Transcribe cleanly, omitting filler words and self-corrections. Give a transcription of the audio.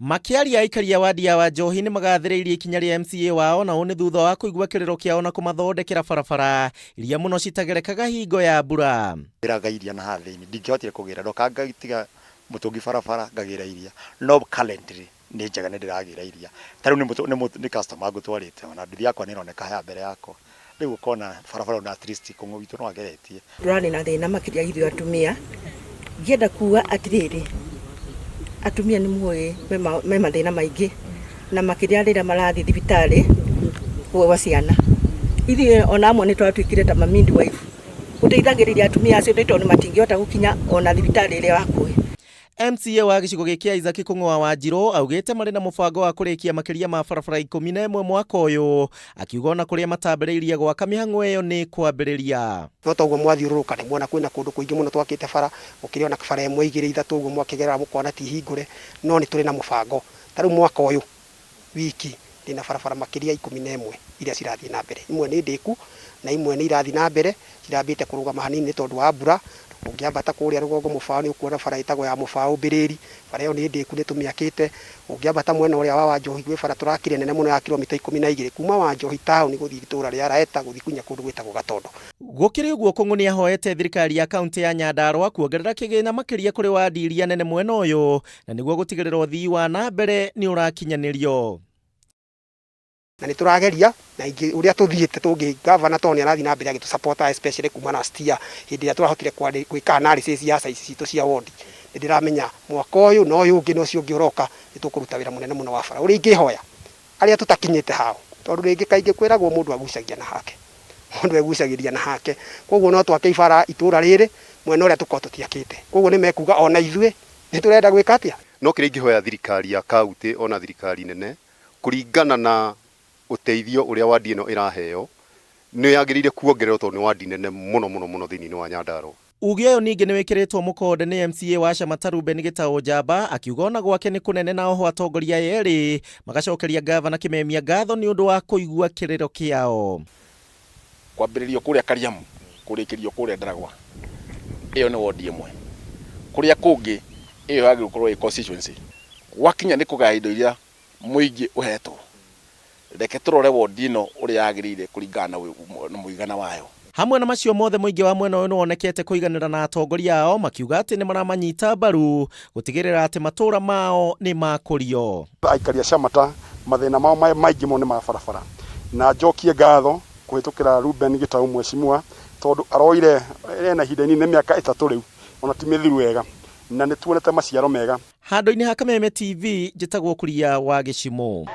Makĩaria aikari a wadi ya Wanjohi nĩ magathĩrĩirie ikinya rĩa MCA wao na ũũ nĩ thutha wa kũigua kĩrĩro kĩao na kũmathondekera barabara iria mũno citagerekaga hingo ya mbura. Ngĩraga iria na haha thĩinĩ ndingĩhotire kũgĩra ndoka ngatiga mũtũngi barabara ngagĩra iria no currently nĩ njega nĩ ndĩragĩra iria ta rĩu nĩ customer ngũtwarĩte ona nduthi yakwa nĩ ĩroneka haha mbere yakwa rĩu ũkona barabara ona at least kũng'ũ witũ no ageretie. Tũrarĩ na thĩna makĩria ithuĩ atumia, ngĩenda kuga atĩrĩrĩ, atumia nĩ mũĩ me mathĩna maingĩ, na makĩria rĩrĩa marathiĩ thibitarĩ kuoa ciana. Ithuĩ ona amwe nĩ twatuĩkire ta ma midwife, gũteithagĩrĩria atumia acio nĩ tondũ matingĩhota gũkinya ona thibitarĩ ĩrĩa hakuhĩ. MCA wa gĩcigo gĩkĩ Isaac Kũng'ũa Wanjirũ augĩte marĩ na mũbango wa kũrĩkia makĩria ma barabara 11 mwaka ũyũ, akiuga ona kũrĩa matambĩrĩirie gwaka mĩhang'o ĩyo nĩ kwambĩrĩria. No ta ũguo mwathiũrũrũka nĩ muona kwĩna kũndũ kũingĩ mũno twakĩte bara, gũkĩrĩ ona bara ĩmwe igĩrĩ ithatũ ũguo mwakĩgerera mũkona ti hingũre, no nĩ tũrĩ na mũbango. Ta rĩu mwaka ũyũ wiki ndĩna barabara makĩria 11 iria cirathiĩ na mbere. Imwe nĩ ndĩku na imwe nĩ irathiĩ na mbere, cirambĩte kũrũgama hanini nĩ tondũ wa mbura. Ũngĩambata kũrĩa rũgongo Mũbaũ nĩ ũkuona bara ĩtagwo ya Mũbaũ Mbĩrĩri, bara ĩyo nĩ ndĩku nĩ tũmĩakĩte. Ũngĩambata mwena ũrĩa wa Wanjohi gwĩ bara tũrakire nene mũno ya kilomita 12 kuma Wanjohi taũni gũthiĩ itũra rĩa Raeta gũthiĩ nginya kũndũ gwĩtagwo Gatondo. Gũkĩrĩ ũguo Kũng'ũ nĩahoete thirikari ya kauntĩ ya Nyandarũa kuongerera kĩgĩna makĩria kũrĩ wadi iria nene mwena ũyũ na nĩguo gũtigĩrĩra ũthii wa na mbere nĩ ũrakinyanĩrio. Na nĩ tũrageria na ingĩ ũrĩa tũthiĩte tũngĩ governor tondũ nĩ arathiĩ na mbere agĩtũ support especially kuma last year hĩndĩ ĩrĩa tũrahotire gwĩka analysis ya size citũ cia ward. Nĩ ndĩramenya mwaka ũyũ na ũyũ ũngĩ na ũcio ũngĩ ũroka nĩ tũkũruta wĩra mũnene mũno wa bara. Ũrĩa ingĩhoya arĩa tũtakinyĩte hao tondũ rĩngĩ kaingĩ kwĩragwo mũndũ agucagia na hake, mũndũ egucagĩria na hake. Koguo no twake ibara itũra rĩrĩ mwena ũrĩa tũkorwo tũtiakĩte. Koguo nĩ mekuga ona ithuĩ nĩ tũrenda gwĩka atĩa? No kĩrĩa ingĩhoya thirikari ya kaunti ona thirikari nene kũringana na ũteithio ũrĩa wadi ĩno ĩraheo, nĩ yagĩrĩire kuongererwo tondũ nĩ wadi nene mũno mũno mũno thĩinĩ wa Nyandarua. Uge ũyũ ningĩ nĩ wĩkĩrĩtwo mũkonde nĩ MCA wa Shamata Reuben Gĩtaũ Njamba akiuga ona gwake nĩ kũnene na oho atongoria aya erĩ magacokeria ngavana Kĩmemia ngatho nĩ ũndũ wa kũigua kĩrĩro kĩao. Kwambĩrĩrio kũrĩa Kariamu kũrĩkĩrio kũrĩa Ndaragwa, ĩyo nĩ wondi ĩmwe. Kũrĩa kũngĩ ĩyo yagĩrĩirwo gũkorwo ĩ constituency. Gwakinya nĩ kũgaya indo iria mũingĩ ũhetwo, reke tũrore wondi ĩno ũrĩa yagĩrĩire kũringana na mũigana wayo. Hamwe na macio mothe mũingĩ wa mwena ũyũ nĩwonekete kũiganĩra na atongoria ao makiuga atĩ nĩmaramanyita mbaru gũtigĩrĩra atĩ matũra mao nĩmakũrio. Aikari a Shamata mathĩna mao maingĩ mũno nĩ ma barabara na njokie ngatho kũhĩtũkĩra Reuben Gĩtaũ mweshimua tondũ aroire ena ihinda inini nĩ mĩaka 3 rĩu ona ti mĩthiru wega na nĩ tuonete maciaro mega. Handũ-inĩ ha Kameme TV njĩtagwo Kuria wa Gĩcimũ.